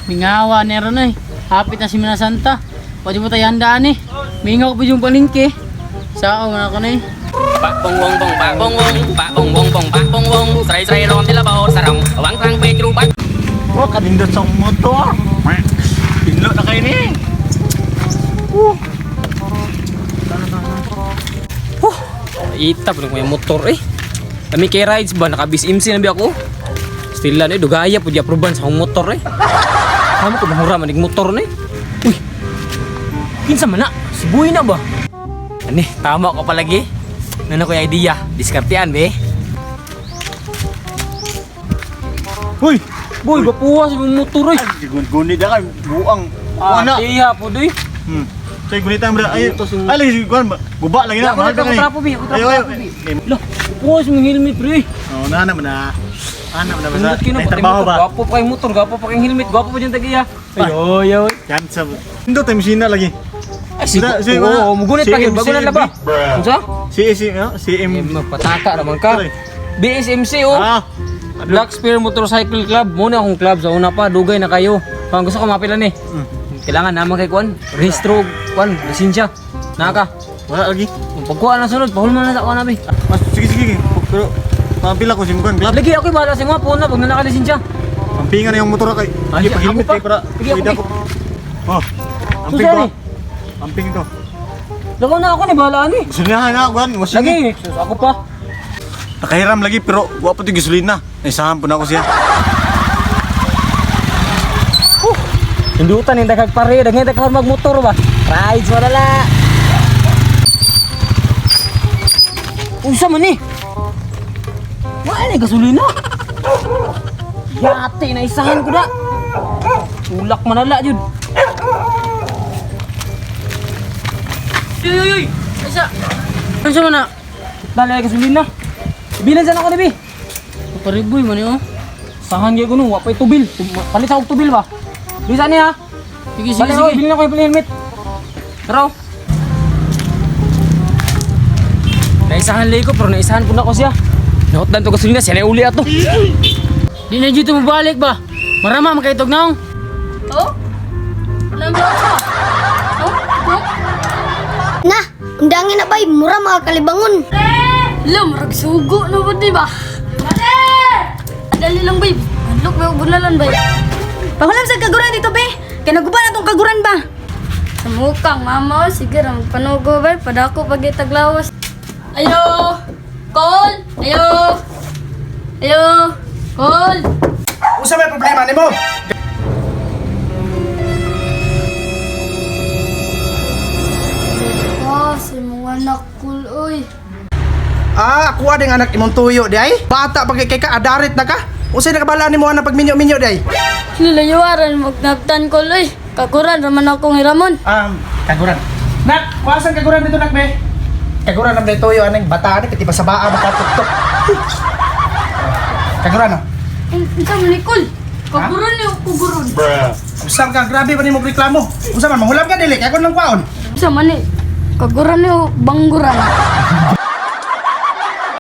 Mingawa ni ron eh. Hapit na si Mina Santa. Pwede mo tayo handaan eh. Mingaw ko pa yung palingke. Sao man ako na eh. បាក់បងវងបងបាក់បងវងបាក់បងវងបងបាក់បងវងស្រីស្រីរំទីលបោសរងអវងខ្លាំងពេកជ្រូបាច់ Oh, kanindot sa motor. Pinlo na kayo ni. Itap na ko yung motor eh. Kami kay rides ba nakabis MC na bi ako. Still na eh dugaya pud aproban sa akong motor eh. Kamo ko mahura man ning motor ni. Uy. Kinsa man na? Si Boy na ba? Ani, tama ko palagi. Nano ko yung idea. Diskartean be. Uy, Boy, bapuha sa imong motor eh. gunit na kayo. Buang. Ah, Buang na. iya po doy. Say, gunitan mo Ay, Butas yung- ay, lagi, guan, guba lagi na. Ako Mahal ka na eh. trapo bi, ako Ay, trapo ay, bi. ay. Lah, bapuha sa imong helmet pre. Oh, nana mo na. Ana mo na ba sa? Pindot kayo na, May pati trabaho motor. ba? Gwapo pa kayong motor, gwapo pa kayong helmet, gwapo pa dyan tagiya. Ay, oy, oy. Yan sa... Pindot tayo masina lagi. Ay, sige. Sige, Oo, mugunit pa kayo. CMC, Bago na laba. Unsa? C, C, ano? CM. Eh, magpataka naman ka. Sorry. BSMC, oh. Ah, Black Spear Motorcycle Club. Muna akong club sa una pa. Dugay na kayo. Kung gusto ko mapila ni. Kailangan naman kay Kwan. Rehistro, Kwan, lisensya. Naka. Wala lagi. Kung pagkuha na sunod, pahulman na sa kuan nabi. Mas, sige, sige. Pero, pampila ko si Mukan Club. Lagi ako bahala sa mga puna pag nakalisensya. Pampingan na yung motor kay. Ay, Sige, pag-helmet ako pa. kay para. Sige, ako pwede pa. ako. Oh. Amping Susari. ko. Amping to. Lagaw na ako ni bahala ni. Gasolina na, kuan, wasing. Lagi, sus, ako pa. Nakahiram lagi pero wa pa to gasolina. Naisahan po na ako siya. Hindutan yung dagag pare, dagag dagag magmotor ba? Rides wala la. Unsa man ni? Wala ni gasolina. Yate na isahan ko da. Tulak man ala jud. Uy, uy, uy! Isa! Ano sa man na? Dali ay gasolina. Bilan sana ko ni bi. Pariboy man eh oh. Sahan gyud ko no, wa pay tubil. Palit sa og tubil ba? Bisa niya. Sige, sige, Sige, sige. sige. Bilin ako yung helmet. Tara. oh. Naisahan lagi ko pero naisahan ko na ko siya. Nahotdan to gasolina, siya na uli ato. Di na dito mabalik ba? Marama makaitog naong. Oh? Alam ba ako? Oh? Oh? Na, undangin na bay, mura mga kalibangon. Lo, murag sugo na ba, di ba? Dali lang, babe. Look, may bunalan, babe. Pahulam sa kaguran dito, be. Kay naguba na tong kaguran ba? Sa mukang, mama, oh, sige ra, magpanugo, babe. Padako pag itaglawas. Ayo! Call! Ayo! Ayo! Call! Unsa may problema nimo? Oh, si mga anak cool, oy. Ah, kuha ding anak imong tuyo di ay. Bata pag kay ka adarit na ka. Unsay nakabalaan nimo anak pagminyo-minyo di ay? Nilayuaran, magnabtan ko, oy. Kaguran, raman akong hiramon. Kaguran. Nak, kuwasan kaguran dito nak be. Kaguran ang tuyo aning bata ani kay sa baa makatuktok. Kaguran oh. Unsa man ni Call? Kaguran ni kuguran. Usam ka grabe pa nimo reklamo. Unsa man mangulam ka dili kay kon lang kwaon. Unsa man ni? Kaguran ni bangguran.